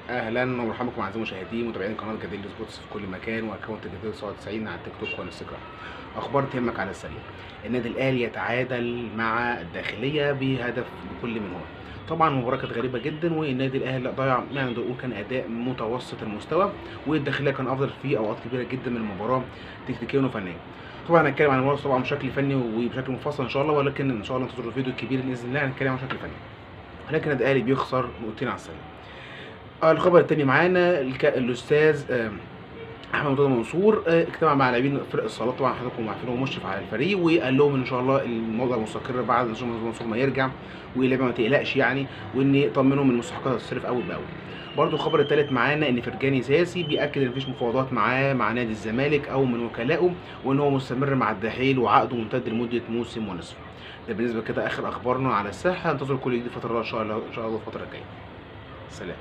اهلا ومرحبا بكم اعزائي المشاهدين متابعين قناة جديد سبورتس في كل مكان، و account جديد 99 على التيك توك والانستجرام. اخبار تهمك على السريع. النادي الاهلي يتعادل مع الداخلية بهدف لكل منهما. طبعا المباراة كانت غريبة جدا، والنادي الاهلي ضيع، يعني نقدر نقول كان اداء متوسط المستوى، والداخليه كان افضل في اوقات كبيرة جدا من المباراة تكتيكيا وفنيا. طبعا هنتكلم عن المباراة طبعا بشكل فني وبشكل مفصل ان شاء الله، ولكن ان شاء الله انتظروا الفيديو الكبير باذن الله هنتكلم عن بشكل فني. ولكن النادي الاهلي بيخسر نقطتين على السريع. الخبر الثاني معانا الاستاذ احمد مرتضى منصور اجتمع مع لاعبين فرق الصالات، طبعا حضراتكم عارفين هو مشرف على الفريق، وقال لهم ان شاء الله الموضوع مستقر بعد ان شاء الله منصور ما يرجع، واللعيبة ما تقلقش يعني، وان طمنهم ان المستحقات هتتصرف اول باول. برضو الخبر الثالث معانا ان فرجاني ساسي بياكد ان مفيش مفاوضات معاه مع نادي الزمالك او من وكلائه، وان هو مستمر مع الدحيل وعقده ممتد لمدة موسم ونصف. ده بالنسبة كده اخر اخبارنا على الساحة، انتظروا كل جديد فترة ان شاء الله، ان شاء الله الفترة الجاية. سلام.